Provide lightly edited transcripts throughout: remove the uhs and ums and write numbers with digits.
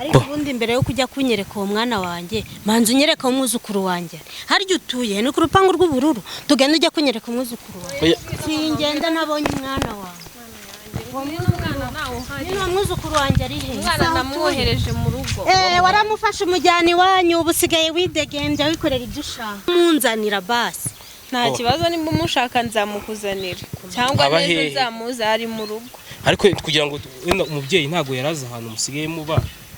Ariko ubundi mbere yo kujya kunyereka uwo mwana wanjye, manza unyereka umwuzukuru wanjye. Harya utuye ni ku rupangu rw'ubururu? Tugenda ujya kunyereka umwuzukuru wanjye. Oya. Singenda ntabonye umwana wanjye. Nyine uwo mwuzukuru wanjye ari he? Umwana Aho utuye? Namwohereje mu rugo. Waramufashe umujyana iwanyu, ubu usigaye widegembya wikorera ibyo ushaka. Munzanira basi. Nta kibazo, nimba umushaka nzamukuzanira cyangwa Aba n'ejo hehe? nzamuza, ari mu rugo. Ariko kugira ngo wenda umubyeyi ntabwo yarazi ahantu musigaye muba,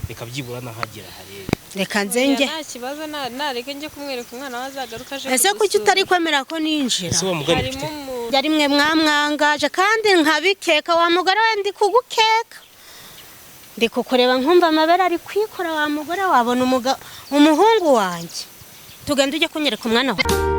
reka byibura nahagera harebe. Reka nzenge. Nta kibazo, nareke njye kumwereka umwana we, azagaruka aje Ese kuki kudusura. utari kwemera ko ninjira? Ese wa mugani Harimo mfite Yari mwe mwamwangaje kandi nkabikeka. Wa mugore we, ndi kugukeka, ndi kukureba nkumva amabere ari kwikora. Wa mugore, wabona umuhungu wanjye. Tugenda ujye kunyereka umwana wawe.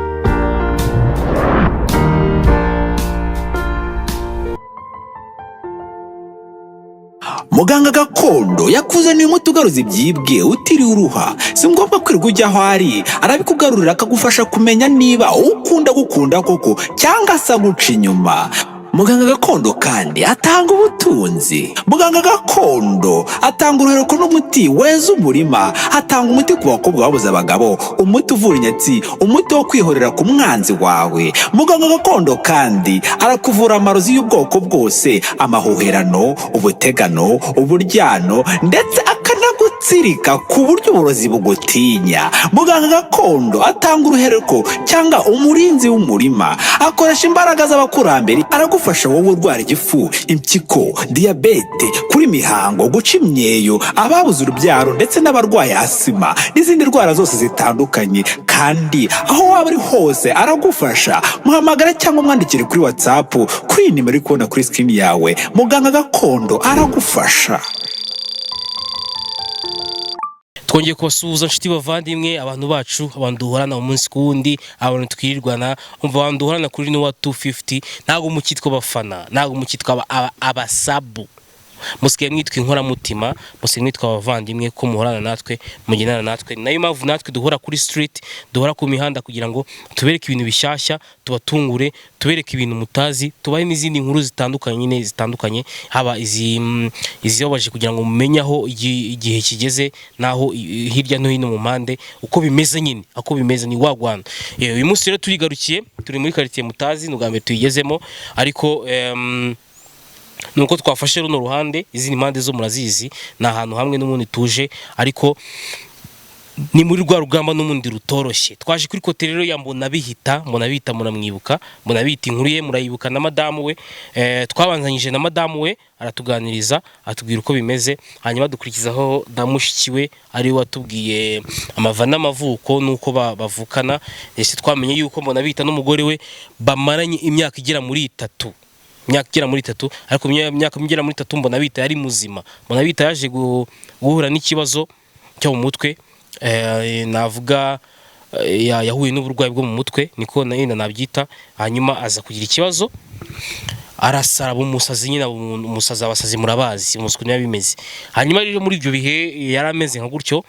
Muganga gakondo yakuzaniye umuti ugaruza ibyibwe utiriwe uruha. Si ngombwa kwirirwa ujya aho ari, arabikugarurira akagufasha kumenya niba ukunda gukunda koko cyangwa se aguca inyuma. Muganga gakondo kandi atanga ubutunzi. Muganga gakondo atanga uruhereko n'umuti weza umurima. Atanga umuti ku bakobwa babuze abagabo, umuti uvura inyatsi, umuti wo kwihorera ku mwanzi wawe. Muganga gakondo kandi arakuvura amarozi y'ubwoko bwose, amahuherano, ubutegano, uburyano, ndetse akanagutsirika ku buryo uburozi bugutinya. Muganga gakondo atanga uruhereko cyangwa umurinzi w'umurima, akoresha imbaraga z'abakurambere. Aragufasha wowe urwara igifu, impyiko, diyabete, kuri mihango, guca imyeyo, ababuze urubyaro, ndetse n'abarwaye asima n'izindi ndwara zose zitandukanye. Kandi aho waba uri hose aragufasha. Muhamagara cyangwa umwandikire kuri WhatsApp kuri iyi nimero uri kubona kuri screen yawe. Muganga gakondo aragufasha. Twongeye kubasuhuza nshuti bavandimwe, abantu bacu, abantu duhorana umunsi ku wundi, abantu twirirwana, umva, abantu duhorana kuri Nowa 250. Ntabwo mukitwa abafana, ntabwo mukitwa abasabu, musigaye mwitwa inkoramutima, musigaye mwitwa abavandimwe ko muhorana natwe, mugendana natwe. Ni nayo mpamvu natwe duhora kuri street, duhora ku mihanda kugira ngo tubereke ibintu bishyashya, tubatungure, tubereke ibintu mutazi, tubahe n'izindi nkuru zitandukanye nyine zitandukanye, haba izi izibabaje, kugira ngo mumenye aho igihe kigeze n'aho hirya no hino mu mpande uko bimeze nyine, uko bimeze ni wagwana. Uyu munsi rero turigarukiye, turi muri quartier mutazi, ni ubwa mbere tuyigezemo, ariko nuko twafashe runo ruhande, izindi mpande zo murazizi, ni ahantu hamwe n'ubundi tuje, ariko ni muri rwa rugamba n'ubundi rutoroshye. Twaje kuri côté rero ya Mbonabihita. Mbonabihita muramwibuka, Mbonabihita inkuru ye murayibuka na madamu we. Twabanzanyije na madamu we, aratuganiriza, atubwira uko bimeze, hanyuma dukurikizaho na mushiki we, ari we watubwiye amava n'amavuko n'uko bavukana. Ese twamenye yuko Mbonabihita n'umugore we bamaranye imyaka igera muri 3, imyaka igera muri 3, ariko imyaka igera muri 3 Mbonabihita yari muzima. Mbonabihita yaje guhura n'ikibazo cyo mu mutwe, navuga yahuye n'uburwayi bwo mu mutwe, niko yenda nabyita. Hanyuma aza kugira ikibazo, arasara, aba umusazi nyine, aba umusazi. Abasazi murabazi umunsi ukuntu biba bimeze. Hanyuma rero muri ibyo bihe yari ameze nka gutyo,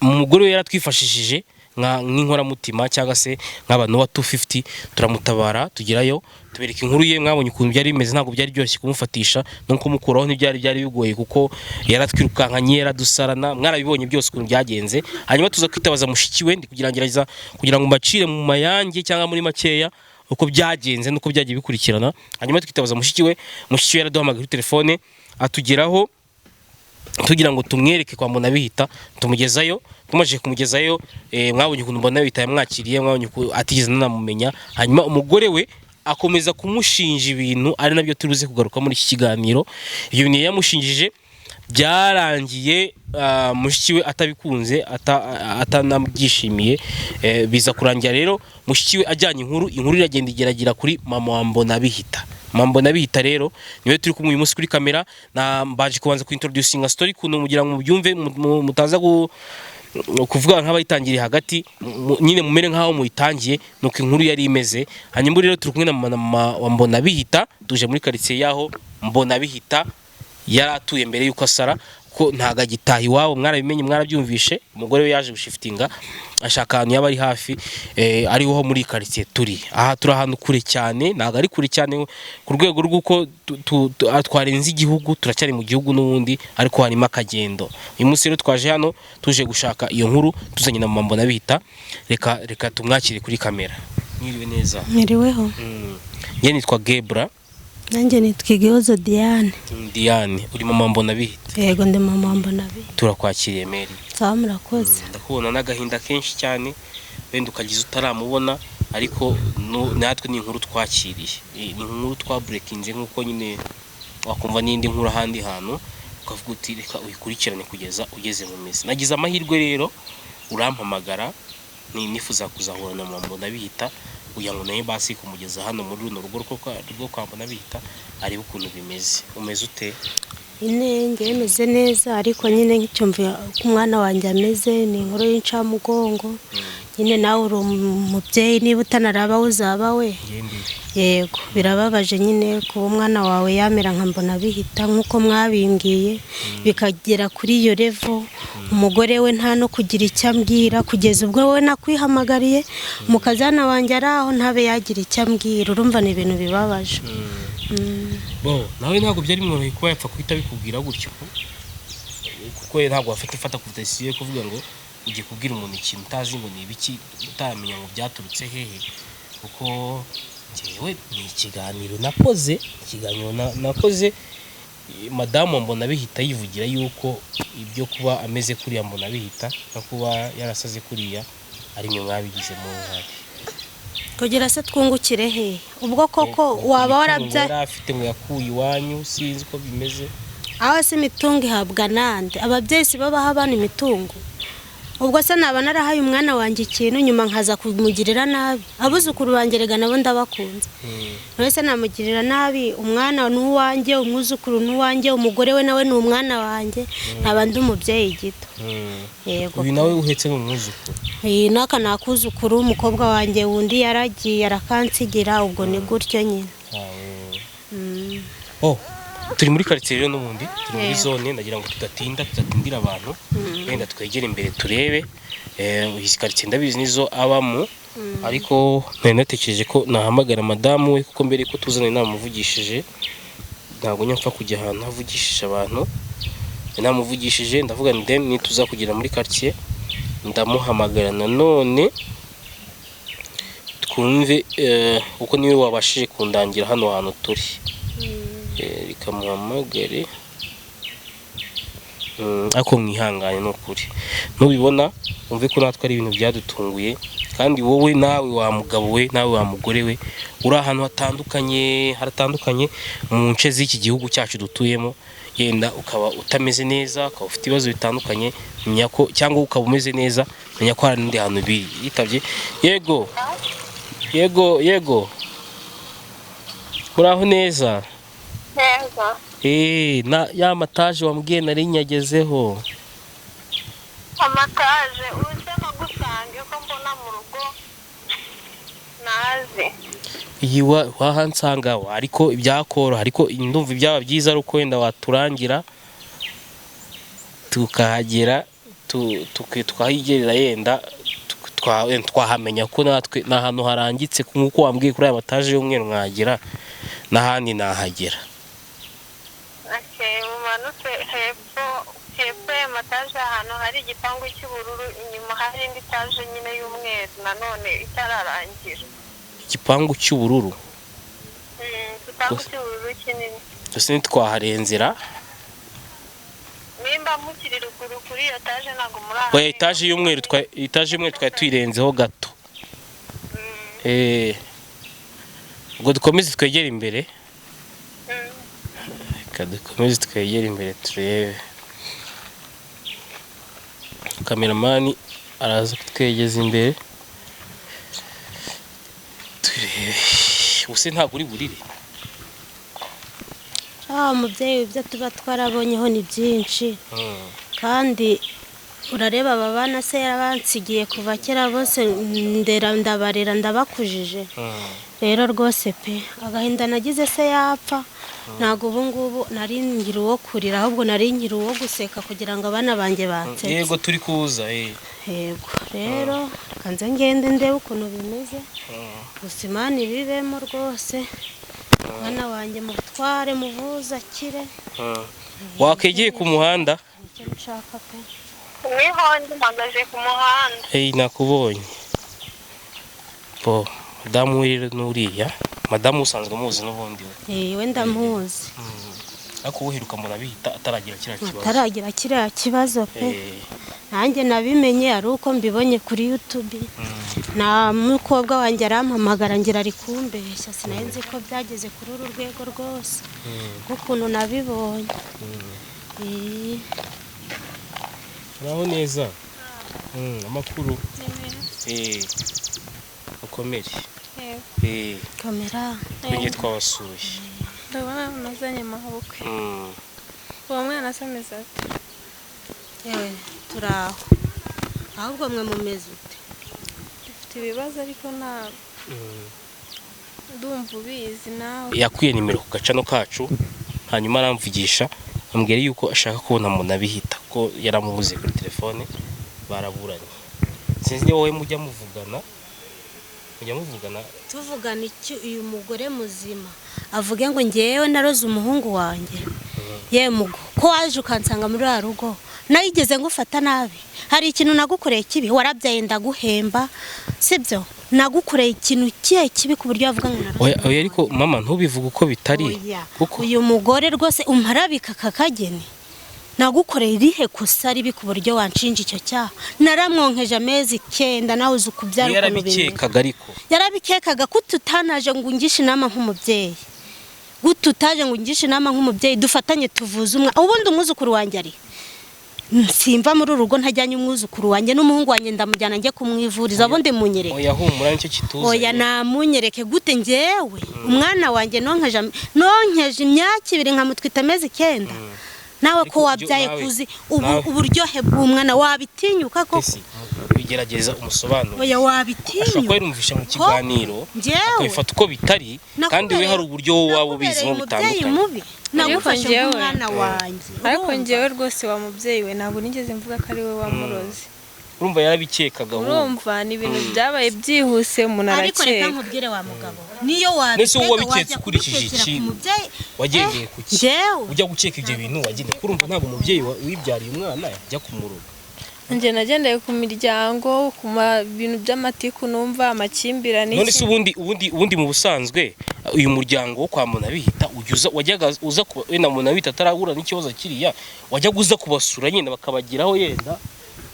umugore we yaratwifashishije nk'inkoramutima cyangwa se nk'abantu wa 250, turamutabara, tugerayo, tubereka inkuru ye. Mwabonye ukuntu byari bimeze, ntabwo byari byoroshye kumufatisha no kumukuraho, ntibyari byari bigoye kuko yaratwirukankanye, yaradusarana, mwarabibonye byose ukuntu byagenze. Hanyuma tuza kwitabaza mushiki we. Ndi kugira kugira ngo mbacire mu mayange cyangwa muri makeya uko byagenze nuko byagiye bikurikirana. Hanyuma twitabaza mushiki we. Mushiki we yaraduhamagaye kuri telefone, atugeraho tugira ngo tumwereke kwa Mbonabihita, tumugezayo. Tumaze kumugezayo, mwabonye ukuntu Mbonabihita yamwakiriye, mwabonye ukuntu atigeze anamumenya. Hanyuma umugore we akomeza kumushinja ibintu, ari nabyo turuze kugaruka muri iki kiganiro. Ibyo bintu yamushinjije byarangiye mushiki we atabikunze, atanabyishimiye. Biza kurangira rero mushiki we ajyanye inkuru, inkuru iragenda igeragira kuri mama wa Mbonabihita. Mama Mbonabihita rero niwe turi kumwe uyu munsi kuri kamera. Na mbaje kubanza kuintroducinga story kuntu mugira ngo mubyumve, mutaza kuvuga nk'abayitangiriye hagati, nyine mumere nk'aho muyitangiye, nuko inkuru yari imeze. Hanyuma rero turi kumwe na mama wa Mbonabihita, tuje muri quartier yaho Mbonabihita. yari atuye mbere y'uko asara, ko ntago agitaha iwabo. Mwarabimenye, mwarabyumvishe. Umugore we yaje gushifitinga, ashaka ahantu yaba ari hafi, ariho muri karitsiye turi. Aha turi ahantu kure cyane, ntabwo ari kure cyane ku rwego rw'uko twarenze igihugu, turacyari mu gihugu n'ubundi, ariko harimo akagendo. Uyu munsi rero twaje hano tuje gushaka iyo nkuru, tuzanye na mama Mbonabihita. Reka tumwakire kuri kamera. Mwiriwe neza? Mwiriweho. Njye nitwa Gebra. Nanjye nitwa Igihozo Diane. Diane, uri mama Mbonabihita? Yego, ndi mama Mbonabihita. Turakwakiriye, Mary. Sawa, murakoze. Ndakubona n'agahinda kenshi cyane, wenda ukagize utaramubona, ariko natwe ni inkuru twakiriye, ni inkuru twaburekinze, nk'uko nyine wakumva n'indi nkuru ahandi hantu ukavuga uti reka uyikurikirane kugeza ugeze mu mizi. Nagize amahirwe rero urampamagara, ni nifuza kuzahura na mama Mbonabihita kugira ngo nawe basi kumugeza hano muri runo rugo rwo kwa Mbonabihita, arebe ukuntu bimeze. Umeze ute? Nyine njyewe meze neza, ariko nyine nkicyumva uko umwana wanjye ameze ni inkuru y'incamugongo. Nyine nawe uri umubyeyi, niba utanaraba uzaba we. Yego, birababaje nyine kuba umwana wawe yamera nka Mbonabihita nk'uko mwabimbwiye, bikagera kuri iyo level, umugore we nta no kugira icyo ambwira, kugeza ubwo we nakwihamagariye, umukazana wanjye ari aho ntabe yagira icyo ambwira. Urumva ni ibintu bibabaje. Bo nawe ntabwo byari bimworoheye kuba yapfa guhita abikubwira gutyo, kuko we ntabwo wafata ifata ku dosiye kuvuga ngo ugiye kubwira umuntu ikintu utazi ngo ni ibiki, utaramenya ngo byaturutse hehe. Kuko njyewe ni ikiganiro nakoze, ikiganiro nakoze, madamu Mbonabihita yivugira yuko ibyo kuba ameze kuriya Mbonabihita no kuba yarasaze kuriya ari mwe mwabigizemo uruhare. Kugira se twungukire he ubwo koko waba warabyaye? Yari afite ngo yakuye iwanyu, sinzi uko bimeze. Aho se imitungo ihabwa nande? Ababyeyi si bo baha abana imitungo? Ubwo se naba narahaye umwana wanjye ikintu, nyuma nkaza kumugirira nabi? Abuzukuru banjye rega nabo ndabakunze. None se namugirira nabi? Umwana ni uwanjye, umwuzukuru ni uwanjye, umugore we nawe ni umwana wanjye, nkaba ndi umubyeyi gito. Yego. Uyu nawe uhetse ni umwuzukuru? Iyi n'aka ni akuzukuru, umukobwa wanjye wundi yaragiye arakansigira, ubwo ni gutyo nyine. Oh, turi muri karitsiye rero n'ubundi turi muri zone. Ndagira ngo tudatinda, tudatindira abantu, wenda twegere imbere turebe. Izi karitsiye ndabizi nizo abamo, ariko nari natekereje ko nahamagara madamu we, kuko mbere ko tuzana namuvugishije. Ntabwo njya mpfa kujya ahantu havugishije abantu. Namuvugishije, ndavuga nti then nituza kugera muri karitsiye ndamuhamagara nanone twumve, kuko niwe wabashije kundangira hano hantu turi. Reka muhamagare. Ariko mwihangane, ni ukuri nubibona wumve ko natwe ari ibintu byadutunguye. Kandi wowe nawe wa mugabo we, nawe wa mugore we, uri ahantu hatandukanye, haratandukanye mu nce z'iki gihugu cyacu dutuyemo, yenda ukaba utameze neza, ukaba ufite ibibazo bitandukanye, menya ko, cyangwa ukaba umeze neza, menya ko hari n'indi hantu biri. Yitabye. Yego, yego, yego, muraho neza? Neza. Na ya mataje wambwiye nari nyagezeho. Amataje uze nagusange ko mbona mu rugo nazi. Iyi wahansanga ariko ibyakoroha, ariko ndumva ibyaba byiza ari uko wenda waturangira tukahagera, tukahigerera, yenda twahamenya ko natwe ni ahantu harangitse nk'uko wambwiye kuri aya mataje y'umweru, mwagera n'ahandi nahagera. Okay, mumanutse hepfo, hepfo y'amataje ahantu hari igipangu cy'ubururu, inyuma hari indi taje nyine y'umweru nanone itararangira. Igipangu cy'ubururu? Igipangu cy'ubururu kinini. Gusa ntitwaharenzera? Nimba mukiri ruguru kuri iyo taje ntabwo muri Oya, etaje y'umweru twari tuyirenzeho gato. Ubwo dukomeze twegere imbere. Reka dukomeze twegere imbere turebe. Kameramani araza kutwegeza imbere turebe. Ubuse ntabwo uri burire? Ah, mubyeyi, ibyo tuba twarabonyeho ni byinshi. Kandi urareba aba bana se yarabansigiye kuva kera bose, ndera, ndabarera, ndabakujije. Rero rwose pe, agahinda nagize se yapfa. Ntabwo ubu ngubu nari ngira uwo kurira, ahubwo nari ngira uwo guseka kugira ngo abana banjye bansetse. Yego, turi kuza. Yego, rero reka nze ngende ndebe ukuntu bimeze. Gusa Imana ibibemo rwose, mwana wanjye mutware muvuze akire. Wakegeye ku muhanda? Nicyo nshaka pe. Niho ndi, mpagaze ku muhanda. Hey, nakubonye. Bo madamu we rero n'uriya madamu usanzwe muzi n'ubundi we? Eh, we ndamuzi. Ariko uheruka murabihita ataragira kiriya kibazo. Ataragira kiriya kibazo pe. Nanjye nabimenye ari uko mbibonye kuri YouTube, na mukobwa wanjye arampamagara ngira ari kumbeshya. Sinari nzi ko byageze kuri uru rwego rwose nk'ukuntu nabibonye. Uraho neza. Amakuru? Ukomere. Kamera. Twenge twabasuye. Ndabona unazanye amabukwe. Uwo mwana asa ameze ate? Yewe, turaho, ahubwo mwe mumeze ute? Dufite ibibazo ariko nta ndumva ubizi nawe. Yakwiye nimero ku gacano kacu, hanyuma aramvugisha, ambwira yuko ashaka kubona Munabihita, ko yaramubuze kuri telefone, baraburanye. Sinzi niba wowe mujya muvugana, mujya muvugana? Tuvugana iki? Uyu mugore muzima avuge ngo ngewe naroze umuhungu wanjye? Ye mugo, ko waje ukansanga muri wa rugo, nayigeze ngufata nabi? Hari ikintu nagukoreye kibi? Warabyaye ndaguhemba, sibyo? Nagukoreye ikintu kihe kibi ku buryo wavuga ngo naroze? Oya oya, ariko mama, ntubivuge uko bitari. Oya. Kuko Uyu mugore rwose umparabika aka kageni, nagukoreye irihe kosa ribi ku buryo wanshinja icyo cyaha? Naramwonkeje amezi 9, nawe uzi ukubyara ukuntu bimeze. Yarabikekaga ariko. Yarabikekaga. Ko tutanaje ngo ungishe inama nk'umubyeyi? Gute utaje ngo ungishe inama nk'umubyeyi, dufatanye tuvuze umwana? Ubundi umwuzukuru wanjye ari simva muri uru rugo ntajyanye umwuzukuru wanjye n'umuhungu wanjye, ndamujyana njye kumwivuriza, ubundi munyereke. Oya, humura, nicyo kituzanye. Oya, namunyereke gute? Ngewe umwana wanjye nonkeje imyaka 2, nkamutwita amezi 9, nawe ko Ariko wabyaye nawe kuzi uburyohe bw'umwana, wabitinyuka koko? Tesi, bigerageza umusobanuro. Oya, Ashobora kuba wabitinyuka? yarumvisha mu kiganiro Njyewe akabifata uko bitari, kandi we hari uburyo wowe waba ubizimo Nakubereye umubyeyi butandukanye. mubi, nagufashe Njyewe nk'umwana wanjye. Ariko Urumva? njyewe rwose wa mubyeyi we, ntabwo nigeze mvuga ko ari we wamuroze. Urumva yarabikekaga ahubwo. Urumva ni ibintu byabaye byihuse, umuntu Ariko reka arakeka. nkubwire wa mugabo, niyo Nese wowe wabiteka wabiketse wajya ukurikije kubitekera iki? ku mubyeyi? Wagendeye ku ki? Njyewe Ujya gukeka ibyo bintu wagendeye, kurumva ntabwo umubyeyi wibyariye umwana yajya kumuroga. Njye nagendeye ku miryango, ku bintu by'amatiku, numva amakimbirane. None se ubundi mu busanzwe uyu muryango wo kwa Munabihita ujya uza, wajyaga uza kuba wenda Munabihita atarahura n'ikibazo kiriya, wajyaga uza kubasura nyine, bakabagiraho, yenda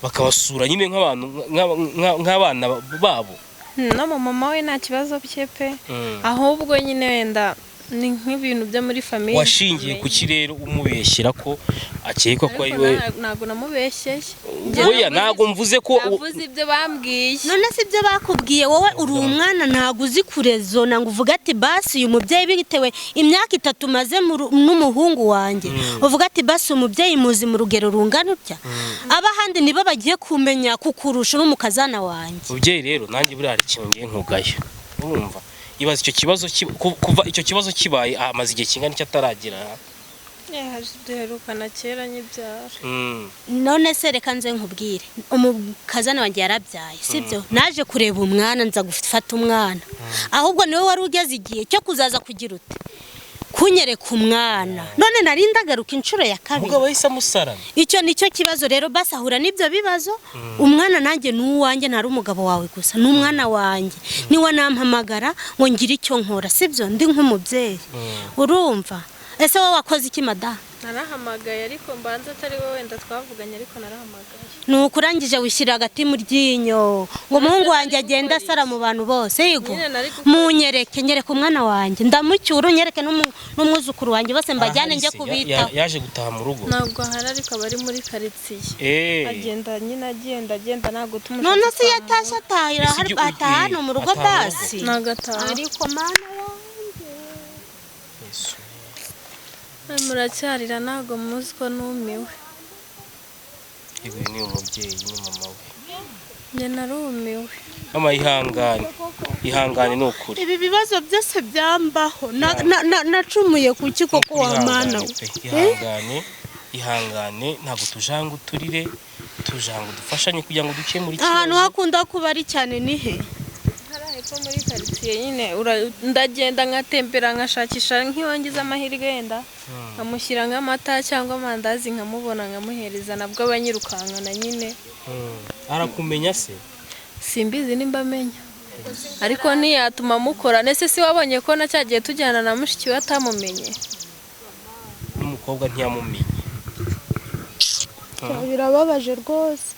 bakabasura nyine nk'abantu nk'abana babo? No mu mama we nta kibazo cye pe, ahubwo nyine wenda ni nk'ibintu byo muri famille. Washingiye ku kirere umubeshyera ko akekwa ko ari Ariko we? Ntabwo namubeshyeye. Oya, ntabwo mvuze ko Navuze ibyo bambwiye. None se ibyo bakubwiye, wowe uri umwana, ntabwo uzi kurezona ngo uvuge ati basi uyu mubyeyi, bitewe imyaka 3 maze n'umuhungu wanjye, uvuga ati basi umubyeyi muzi mu rugero rungana utya, abahandi nibo bagiye kumenya kukurusha n'umukazana wanjye. Mubyeyi rero, nanjye buriya hari ikintu ngiye nkugayo. Urumva, ibaza icyo kibazo kuva icyo kibazo kibaye, amaze igihe kingana icyo ataragira. Duherukana kera nyibyara. None se reka nze nkubwire, umukazana wanjye yarabyaye, sibyo? Naje kureba umwana, nza gufata umwana, ahubwo niwe wari ugeze igihe cyo kuzaza kugira ute, kunyereka umwana. None nari ndagaruka inshuro ya kabiri. Umugabo yahise amusarana. Icyo nicyo kibazo rero. Basi ahura n'ibyo bibazo, umwana nanjye ni uwanjye, ntari umugabo wawe gusa, ni umwana wanjye. Niwe nampamagara ngo ngire icyo nkora, sibyo? Ndi nk'umubyeyi, urumva? Ese wowe wakoze iki, madamu? Narahamagaye, ariko mbanza atari we wenda twavuganye, ariko narahamagaye. Ni ukurangije wishyira hagati mu ryinyo ngo umuhungu wanjye agende asara mu bantu bose, yego. Nyine nari gukora. Munyereke, nyereke umwana wanjye ndamucyura, unyereke n'umwuzukuru wanjye, bose mbajyane njye Arahari se, kubitaho. Yaje gutaha mu rugo? Ntabwo ahari, ariko aba ari muri karitsiye. Agenda nyine, agenda agenda, ntabwo tumushaka. None se iyo atashye atahira Ese ataha hano mu rugo? Ataha mu rugo? Basi. Ntabwo ataha. Ariko mana wanjye! Yesu. Muracyarira, ntabwo muzi ko numiwe. Ibi ni umubyeyi, ni mama we. Njye narumiwe. Mama, ihangane, ihangane, ni ukuri. Ibi bibazo byose byambaho, nacumuye kuki koko wa mana Ihangane we? pe, ihangane, ihangane. Ntabwo tujanga uturire, tujanga dufashanye kugira ngo dukemure Ahantu ikibazo. hakunda kuba ari cyane ni he? Hariya hepfo muri karitsiye nyine, ndagenda nkatembera, nkashakisha, nk'iyo ngize amahirwe yenda nkamushyira nk'amata cyangwa amandazi, nkamubona nkamuhereza, nabwo abanyirukankana nyine. Arakumenya se? Simbizi nimba amenya, ariko ntiyatuma mukora nese. Si wabonye ko na cya gihe tujyana na mushiki we atamumenye? N'umukobwa ntiyamumenye. Birababaje rwose,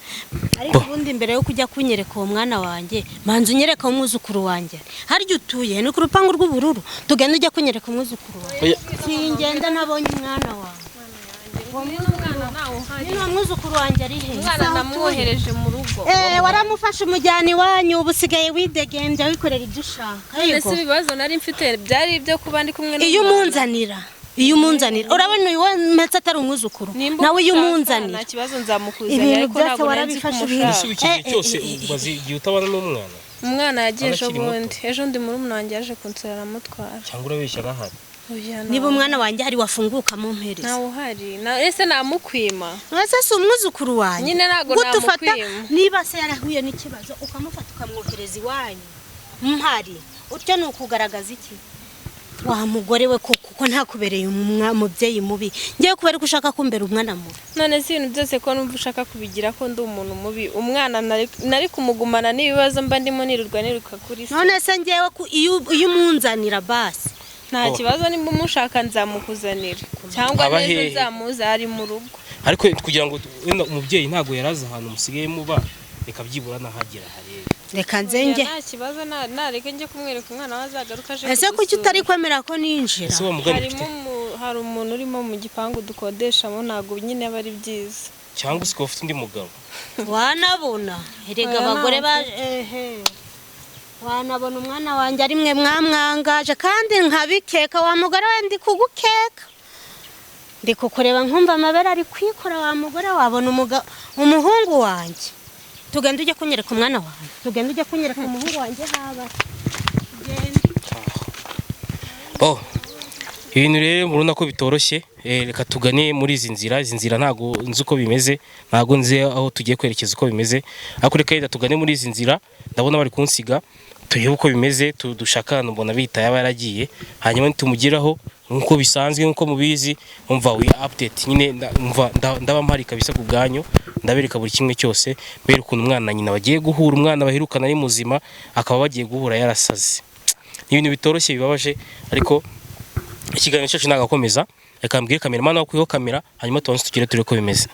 ariko ubundi mbere yo kujya kunyereka uwo mwana wanjye, manza unyereka umwuzukuru wanjye. Harya utuye ni ku rupangu rw'ubururu? Tugenda ujya kunyereka umwuzukuru wanjye. Oya. Singenda ntabonye umwana wawe. Nyine uwo mwuzukuru wanjye ari he? Umwana Aho utuye? namwohereje mu rugo. Waramufashe umujyana iwanyu, ubu usigaye widegembya, wikorera ibyo ushaka. None Yego. se ibibazo nari mfite byari ibyo kuba ndi kumwe Iyo n'umwana? umunzanira, iyo umunzanira, urabona uyu wemetse atari umwuzukuru? Nimba Nawe iyo umushaka, umunzanira. nta kibazo, nzamukuzanira, Ibintu ariko byose ntabwo nari nzi ko warabifashe. umushaka. Ese ubu iki gihe cyose umaze igihe utabana n'umwana? Umwana yagiye ejo Abakiri muto. bundi, ejo ndi murumuna wanjye yaje kunsura aramutwara. Cyangwa urabeshya, arahari? Oya, Niba umwana wanjye hari wafunguka mu mpereza. Ntawe uhari. Ese namukwima? Ese si umwuzukuru wanjye? Nyine ntabwo Gute ufata namukwima. niba se yarahuye n'ikibazo, ukamufata ukamwohereza iwanyu mpari utyo, ni ukugaragaza iki wa mugore we koko? Kuko ntakubereye umubyeyi mubi ngiye kubera ko ushaka kumbera umwana mubi. None se ibintu byose ko numva ushaka kubigira ko ndi umuntu mubi, umwana nari kumugumana n'ibibazo mba ndimo nirirwa niruka kuri se? None se ngewe iyo umunzanira basi. Nta Oh. kibazo, nimba umushaka nzamukuzanira, cyangwa Aba n'ejo hehe? nzamuza, ari mu rugo. Ariko kugira ngo wenda umubyeyi ntabwo yarazi ahantu musigaye muba, reka byibura nahagera harebe. Reka nzenge. Oya, nta kibazo, nareke njye kumwereka umwana we, azagaruka aje Ese kuki kudusura. utari kwemera ko ninjira? Ese wa mugani Harimo ufite hari umuntu urimo mu gipangu dukodeshamo, ntabwo nyine aba ari byiza. Cyangwa usigaye ufite undi mugabo? Wanabona erega Oya, abagore ba ntabwo. ehe, wanabona umwana wanjye ari mwe mwamwangaje, kandi nkabikeka. Wa mugore we, ndi kugukeka, ndi kukureba nkumva amabere ari kwikora. Wa mugore, wabona umuhungu wanjye. Tugenda ujye kunyereka umwana wanjye, tugenda ujye kunyereka umuhungu wanjye haba. Tugende. Oh, ibintu rero murabona ko bitoroshye. Reka tugane muri izi nzira. Izi nzira ntabwo nzi uko bimeze, ntabwo nzi aho tugiye kwerekeza uko bimeze, ariko reka yenda tugane muri izi nzira. Ndabona bari kunsiga, turebe uko bimeze. Dushaka ahantu mbona bita yaba yaragiye, hanyuma nitumugeraho nk'uko bisanzwe, nk'uko mubizi, umva, we update nyine. Umva, ndaba mpari kabisa ku bwanyu, ndabereka buri kimwe cyose, bereka ukuntu umwana na nyina bagiye guhura. Umwana baherukana ari muzima, akaba bagiye guhura yarasaze. Ni ibintu bitoroshye, bibabaje, ariko ikiganiro cyacu nagakomeza. Reka mbwire kameramani wakuyeho kamera, hanyuma tubanze tugere turebe uko bimeze.